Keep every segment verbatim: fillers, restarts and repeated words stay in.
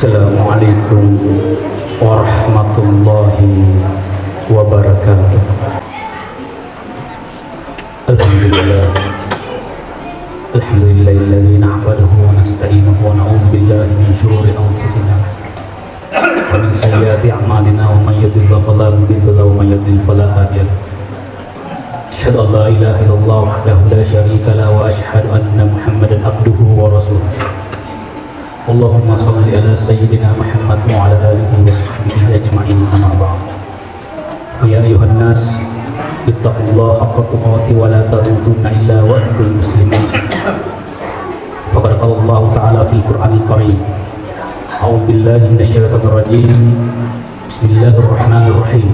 Assalamualaikum warahmatullahi wabarakatuh. Alhamdulillah. Alhamdulillahilladzi nahmaduhu wa nasta'inuhu wa na'udzu billahi min syururi anfusina wa min sayyiati a'malina. Wa may yudlil fala mudilla lahu wa may yudlil fala hadiya lahu. Asyhadu an la ilaha illallah wahdahu la syarika lah wa asyhadu anna Muhammadan abduhu wa rasuluh. Allahumma shalli ala sayyidina Muhammad wa ala alihi wa sahbihi ajma'in, amma ba'd. Ya ayyuhan nas, ittaqullaha haqqa tuqatih wa la tamutunna illa wa antum muslimun. Faqad qala Allahu ta'ala fil Qur'anil Karim. A'udzu billahi minasy syaithanir rajim. Bismillahirrahmanirrahim.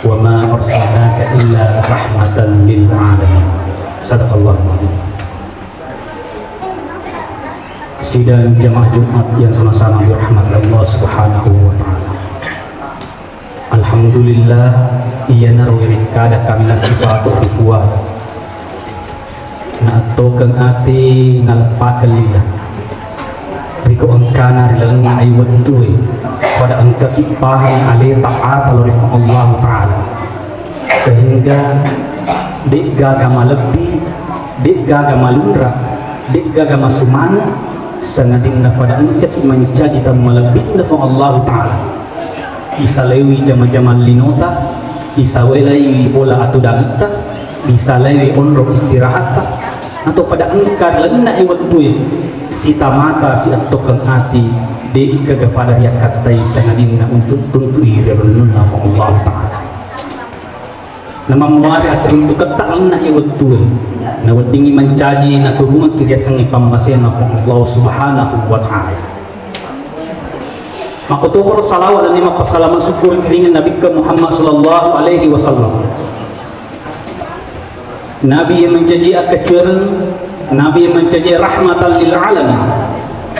Wa ma arsalnaka illa rahmatan lil alamin. Sadaqallahul azim. Sidang jamaah Jumat yang sama-sama dirahmati Allah Subhanahu wa Ta'ala. Alhamdulillah, iyanaro iwekkada kaminang sipato ri Puang. Naettokeng ati, naleppakeng lila. Riko engkana ri lalenna ai wettue, pada engkaki pahang aleta ata lao ri Puang Allahu Ta'ala. Sehingga de'gaga malebbi, de'gaga malunra, de'gaga masumane, sangadinna pada engkaki mancaji tammalebbinna Puang Allahu Ta'ala. Isalaiwi jama-jamang linota, isalaiwi bola atudangitta, isalaiwi onro istirahatta, atau pada engka ri lalenna e wettue, sitamata siettokeng ati, de'gaga pada riakkattai sangadinna untuk tuntui ri lalenna Puang Allahu Ta'ala. Namammuare assiruntuketta lalenna e wettue, naweddingngi mancaji naturungekki riasengnge pammasena Puang Allah Subhanahu wa Ta'ala. Makkotoparo salawat nennia mappasalama sukkuru ri Nabikka Muhammad sallallahu alaihi wasallam. Nabi yang menjadi akkacuereng, Nabi yang menjadi rahmatan lil alamin.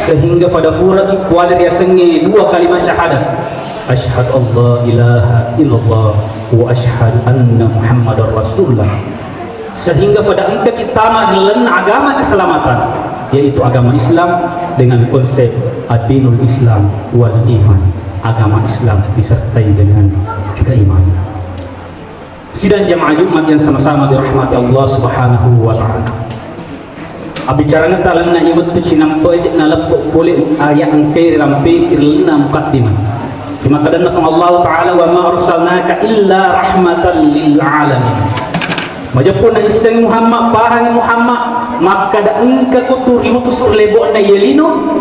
Sehingga pada fura ippuada riasengnge dua kalimat syahadat. Asyhadu an la ilaha illallah wa asyhadu anna Muhammadar Rasulullah. Sehingga pada engkaki tama ri lalenna agama keselamatan, yaitu agama Islam dengan konsep ad-dinul Islam wal iman, agama Islam disertai dengan keimanan. Sidang jamaah Jumat yang sama-sama dirahmati Allah Subhanahu wa Ta'ala. Abbicarangetta lalenna iwettu cinampe naleppe pole ayat engkae rilampeki ri lalenna mukaddimah. Rimakkadanna Puang Allah Ta'ala, "Wa ma arsalnaka illa rahmatan lil alamin." Majeppu naisseng Muhammad, pahangi Muhammad, makkada engka kutu riutus ri lebo'na iye lino,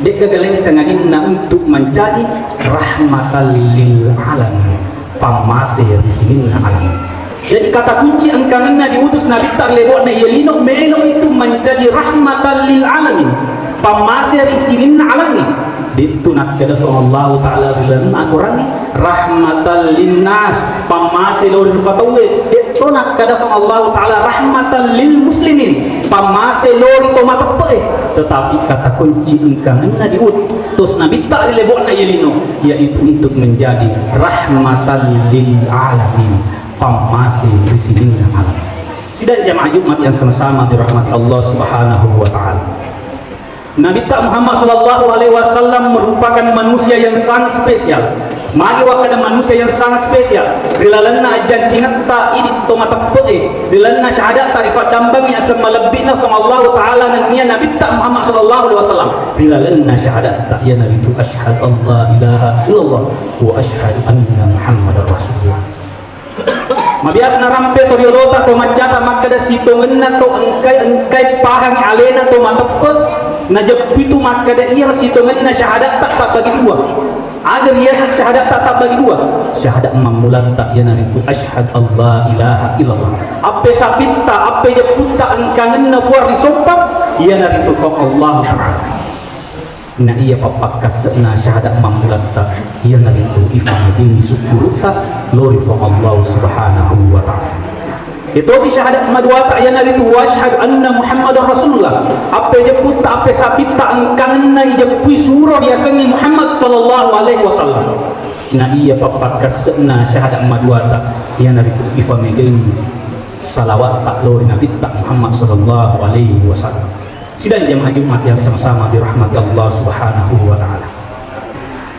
de'gaga laing sangadinna untuk mancaji rahmatan lil alamin, pammase ri sininna alam. Jadi kata kunci engkangenna diutus Nabitta ri lebo'na iye lino, melo itu menjadi rahmatan lil alamin, pammase ri sininna alam. De'tu nakkeda Puang Allahu Ta'ala ri lalenna Akorangnge, rahmatan linnas, pammase lao ri rupa tauwe. De'to nakkeda Puang Allahu Ta'ala rahmatan lil muslimin, pammase lao ri to mateppe'e. Tetapi kata kunci engkangenna diutus Nabitta ri lebo'na iye lino, yaitu untuk menjadi rahmatan lil alamin, pammase ri sininna alam. Sidang jamaah Jumat yang sama-sama dirahmati Allah Subhanahu wa Ta'ala. Nabitta Muhammad sallallahu alaihi wasallam merupakan manusia yang sangat spesial. Magi wakkeda manusia yang sangat spesial? Ri lalenna ajjancingetta idi to mateppe'e, ri lalenna syahadatta ripaddambangi aseng malebbi'na Puang Allahu Ta'ala nennia Nabitta Muhammad sallallahu alaihi wasallam. Ri lalenna syahadatta iyanaritu asyhadu an la ilaha illallah wa asyhadu anna Muhammadar Rasulullah. Mabiasa narampe to riolota to maccata makkeda sitongenna to engkai, engkai pahangi alena to mateppe, najeppui tu makkeda iyaro sitongenna syahadatta tabbagi dua. Aga riaseng syahadatta tabbagi dua? Syahadat mammulatta iyanaritu asyhadu an la ilaha illallah. Appe sapitta, appe jepputta engkangenna Puang risompa iyanaritu Puang Allah Ta'ala. Na iya pappakkase'na syahadat mammulatta, iyanaritu ifamegengi sukkurutta lao ri Puang Allah Subhanahu wa Ta'ala. Itofi syahadat maduata, iyanaritu wa asyhadu anna Muhammadar Rasulullah. Appe jepputta, appe sapitta engkanna ijeppui suro riasengnge Muhammad sallallahu alaihi wasallam. Na iya pappakkase'na syahadat maduata, iyanaritu ifamegengi salawatta lao ri Nabitta Muhammad sallallahu alaihi wasallam. Sidang jamaah Jumat yang sama-sama dirahmati Allah Subhanahu wa Ta'ala.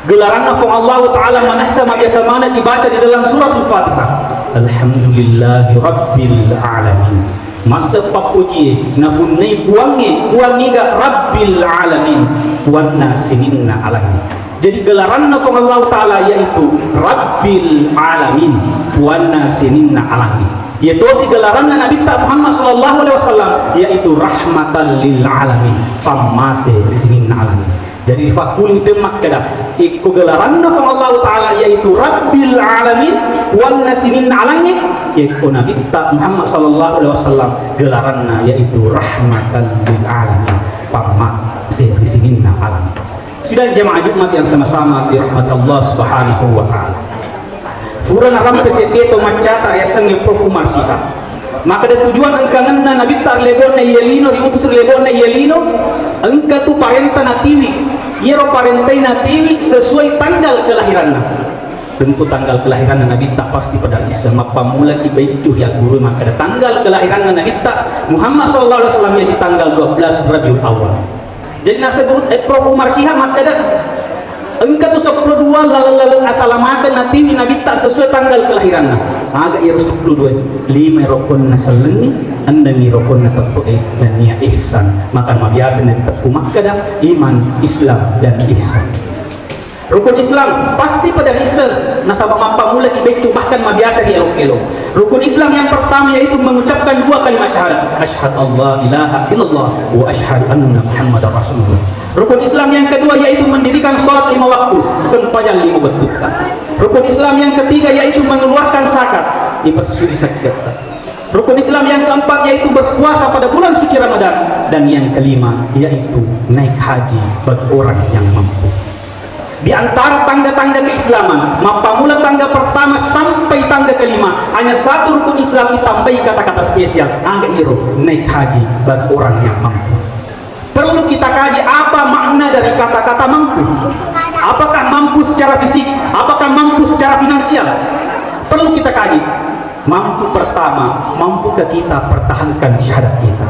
Gelaranna Puang Allahu Ta'ala manessa mabiasa maneng dibaca di dalam suratul Fatihah. Alhamdulillahi Rabbil Alamin. Masse pappojie napunnai Puangnge, Puang niga Rabbil Alamin, Puanna sininna alangnge. Jadi gelaranna Puang Allahu Ta'ala yaitu Rabbil Alamin, Puanna sininna alangnge. Yatosi gelaranna Nabitta Muhammad sallallahu alaihi wasallam yaitu rahmatan lil alamin, pammase ri sininna alangnge. Jadi rifakkuling te makkeda, ikko gelaranna Puang Allahu Ta'ala yaitu Rabbil Alamin, Puanna sininna alangnge, ikko Nabitta Muhammad sallallahu alaihi wasallam gelaranna yaitu rahmatan lil alamin, pammase ri sininna alangnge. Sidang jamaah Jumat yang sama-sama dirahmati Allah Subhanahu wa Ta'ala. Pura narampe sedde to maccata riasengnge Prof Umar Syihab. Makkeda tujuan engkangenna Nabitta ri lebonna iya lino, riutus ri lebonna iya lino, engka tu parenta natiwi. Iyaro parentai natiwi sesuai tanggal kelahiranna. Tentu tanggal kelahiranna Nabitta pasti pada isseng. Mappammulaki baiccu ri agguru makkeda tanggal kelahiranna Nabitta Muhammad sallallahu alaihi wasallam yaitu tanggal dua belas Rabiul Awal. Jadi naseng guru, eh, Prof Umar Syihab makkeda, engka tu seppulo dua laleng-laleng asalamakeng natiwi Nabitta sesuai tanggal kelahiranna. Aga iyaro seppulo dua? Lima rokonna sellengnge, enneng rokonna teppe'e, nennia ihsan. Maka mabiasa natekku makkeda iman, Islam, dan ihsan. Rukun Islam pasti pada isseng, nasaba mappammulaki beccu, bahkan mabiasa ri elo-elo. Rukun Islam yang pertama yaitu mengucapkan dua kalimat syahadat, asyhadu alla ilaha illallah wa asyhadu anna Muhammadar Rasulullah. Rukun Islam yang kedua yaitu mendirikan sholat lima waktu, sempajang lima waktu. Rukun Islam yang ketiga yaitu mengeluarkan zakat, ipessui zakat. Rukun Islam yang keempat yaitu berpuasa pada bulan suci Ramadan, dan yang kelima yaitu naik haji bagi orang yang mampu. Di antara tangga-tangga keislaman, mappammula tangga pertama sampai tangga kelima, hanya satu rukun Islam ditambahi kata-kata spesial, aga iro, naik haji bagi orang yang mampu. Perlu kita kaji apa makna dari kata-kata mampu. Apakah mampu secara fisik? Apakah mampu secara finansial? Perlu kita kaji. Mampu pertama, mampukah kita pertahankan syahadat kita?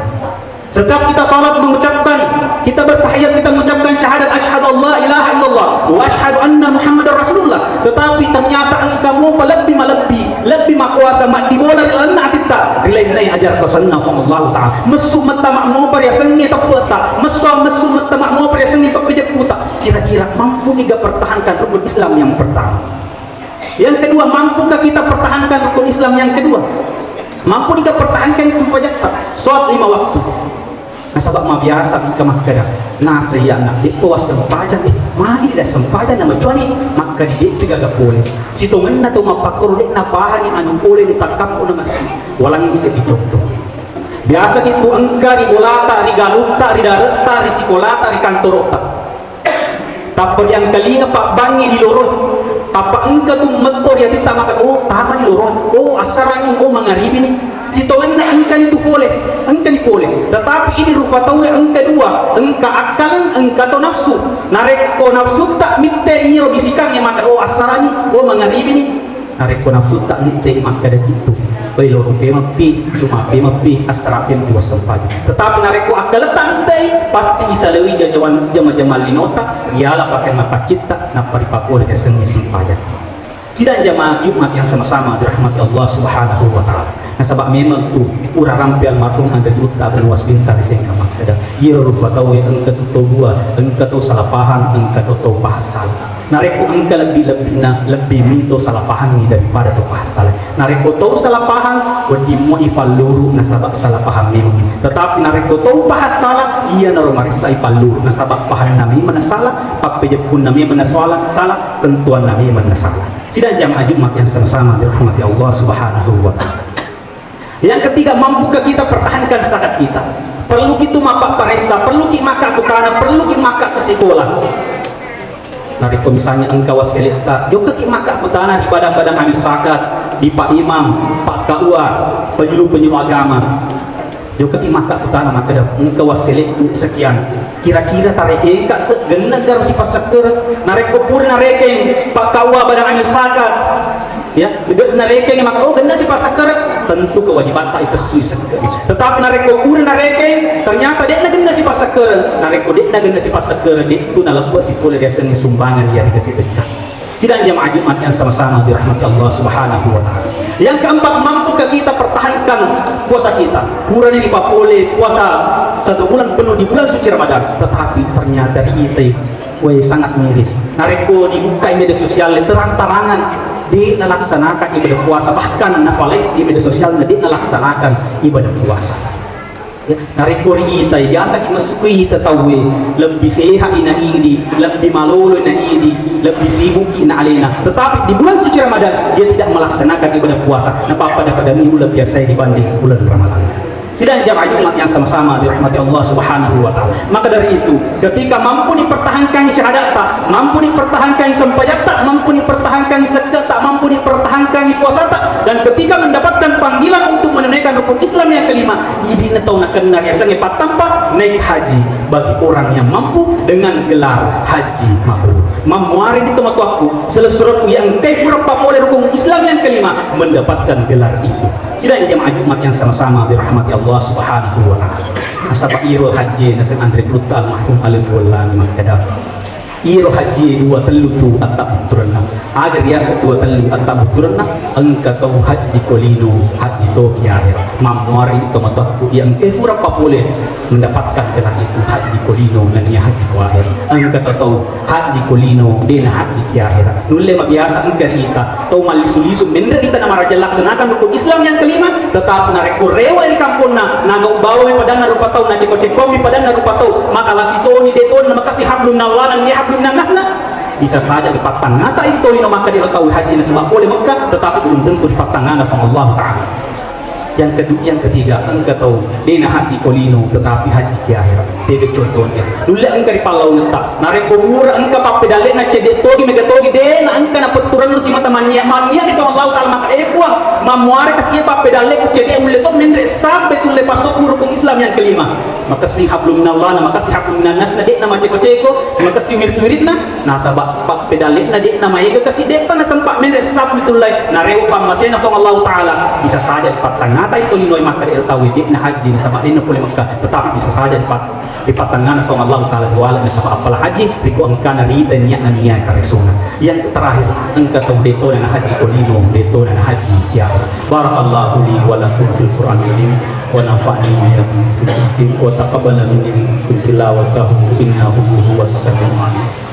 Setiap kita salat mengucapkan, kita bertahiyat, kita mengucapkan syahadat asyhadu alla ilaha illallah wa asyhadu anna Muhammadar Rasulullah. Tetapi ternyata engka mopa lebbi malebbi, lebbi makuasa maddibola ri lalenna atitta, ri lainna ajara pasenna Puang Allahu Ta'ala. Messu metta mammopa riasengnge teppe'ta, messu, messu metta mammopa riasengnge peppejepputa. Kira-kira mampu niga pertahankan rukun Islam yang pertama? Yang kedua, mampukah kita pertahankan rukun Islam yang kedua? Mampu niga pertahankan sempajatta, salat lima waktu? Nasaba mabiasa engka makkeda, naseng iyana, dekko wassempajang, eh, magi de sempajang na macuani, makkeda de gaga pole. Sitongenna to mappakkoro de napahangi anu pole ni takkappo na massi. Walangi seddi contoh. Biasa ki tu engka ri bolata, ri galutta, ri daretta, ri sikolata, ri kantorotta. Tappa riangkalinga pabbangngi di loro. Tappa engka tu metto ri atitta maka, oh, tama di loro. Oh, assarani, oh, mangaribi ni. Sitongenna engkani tu pole, engkani pole. Tetapi ini rupa tauwe engka dua, engka akkaleng, engka to nafsu. Narekko nafsutta mitte iro bisikangnge maka, oh, assarani, oh, mangaribi ni. Narekko nafsutta mitte makkeda gitu, oi loro pemeppi, cuma pemeppi, assara pemeppi wassempajang. Tetapi narekko akkaletta mitte, pasti isalewi jajawan jama-jama linota, riala pakenna paccitta, nappa ripapole riasengnge sempajang. Sidang jamaah Jumat yang sama-sama dirahmati Allah Subhanahu wa Ta'ala. Nasaba memang tu pura rampe almarhum Anda Dutta Abu Nuwas Bintang ri Sengkang makkeda, iyaro rupa tauwe engka tu tau dua, engka tau salah paham, engka to tau paham salah. Narekko engka lebbi-lebbina, lebbi mito salah pahangngi daripada to paham salah. Narekko tau salah paham, wedding moi palluru nasaba salah paham memang. Tetapi narekko tau paham salah, iyanaro maressai palluru nasaba pahanna memang salah, pappejeppunna memang salah, salah, tentuanna memang salah. Sidang jamaah Jumat yang sama-sama dirahmati Allah Subhanahu wa Ta'ala. Yang ketiga, mampukah kita pertahankan zakat kita? Perlu ki tu mappapparessa, perlu ki makka kutana, perlu ki makka ke sekolah. Narekko misalnya engka wasseletta, jokka ki makka kutana di badan-badan amil zakat, di Pak Imam, Pak K U A, penyuluh-penyuluh agama. Jokka ki makka kutana makkeda, engka wasselekku sekian. Kira-kira tarekeng ka se-, genneng garo sipassekkere? Narekko pura narekeng Pak K U A badan amil zakat, Ya, de' narekeng maka, oh, genna sipassakkareng, tentu kewajibatta itessui sekke. Tetapi narekko pura narekeng, ternyata de'na genna sipassakkareng, narekko de'na genna sipassakkareng, de'tu nalebba sipole riasengnge sumbangan ri yaregga sedekah. Sidang jamaah Jumat yang sama-sama dirahmati Allah Subhanahu wa Ta'ala. Yang keempat, mampukah kita pertahankan puasa kita? Purani ripapole puasa satu bulan penuh di bulan suci Ramadan, tetapi ternyata riitai, weh, sangat miris. Narekko dibukkai media sosial, terang-terangan de' nalaksanakan ibadah puasa, bahkan nafalai di media sosial de' nalaksanakan ibadah puasa. Ya, narekko riitai, biasaki massuki ita tauwe, lebbi seha'i na idi, lebbi maloloi na idi, lebbi sibukki na alena. Tetapi di bulan suci Ramadan, dia tidak melaksanakan ibadah puasa. Napappada-padani uleng biasae dibanding bulan Ramadan. Sidang jamaah Jumat yang sama-sama dirahmati Allah Subhanahu wa Ta'ala. Maka dari itu, ketika mampu dipertahankan syahadatta, mampu dipertahankan sempajatta, mampu dipertahankan sekkatta, mampu dipertahankan puasata, dan ketika mendapatkan panggilan untuk menunaikan rukun Islam yang kelima, idinna tau nakenna riasengnge pattampa naik haji bagi orang yang mampu dengan gelar haji mabrur. Mammuareni tomatoakku, selessurekku yang engkai fura papole rukun Islam yang kelima mendapatkan gelar itu. Sidang jamaah Jumat yang sama-sama dirahmati Allah Subhanahu wa Ta'ala. Nasaba iro hajjie naseng Anre Pulutta almarhum Alim Buwellani makkeda, iro hajjie dua tellu tu attabbutturenna. Aga riaseng dua tellu attabbutturenna? Engka tau hajji ko lino, hajji to ki ahera. Mammuareni tomatoakku yang engkai fura papole mendapatkan gelar itu, hajji ko lino nennia hajji ko ahera. Engka tau hajji ko lino, de' nahajji ki ahera. Nulle mabiasa engka ri ita tau mallisu-lisu, menre ita namaraja laksanakan rukun Islam yang kelima, tetapi narekko rewe ri kamponna, nagau bawai padanna rupa tau, naceko-cekomi padanna rupa tau, maka lasitoni, de' toni namakessing hablum minallah nennia hablum minannasna, bisa saja ripattangngata itu tolino makkeda ero tau haji nasaba pole Mekka, tetapi belum tentu ripattangngana Puang Allah Ta'ala. Yang kedua, yang ketiga, engka tau de' nahajji ko lino tetapi hajji ki ahera. Tega contohnya? Nulle engka ri pallaungetta. Narekko pura engka pappedalle'na cedde' togi, mega togi, de' na engka napetturennu simata mannia'. Mannia' ni Puang Allah Ta'ala makkeda, eh Puang, mammuare kasi' iye pappedalle'ku cedde' ulle to menre' sabbe tulle passobbu rukun Islam yang kelima. Makessing hablum minallah, na makessing hablum minannasna, de' na maceko-ceko, makessing wirid-wiridna. Nasaba pappedalle'na de' namaega kasi', de'pa nasempa menre' sabbu tullai, narewe pammasena Puang Allahu Ta'ala, bisa saja ripattangngatai tolinoe makkeda ero tauwe de' nahajji nasaba de' napole Mekka, tetapi bisa saja ripat-, ripattangngana Puang Allahu Ta'ala duala nasaba appala haji, riko engkana rita niatna nia karesona. Yang terakhir, engka tau de' tona nahajji ko lino, de' tona nahajji ki ahera. Barakallahu li wa lakum fil Qur'anil azim, wa nafa'ni wa iyyakum fil hakim, wa taqabbala minni wa minkum tilawatahu innahu huwas samiul alim.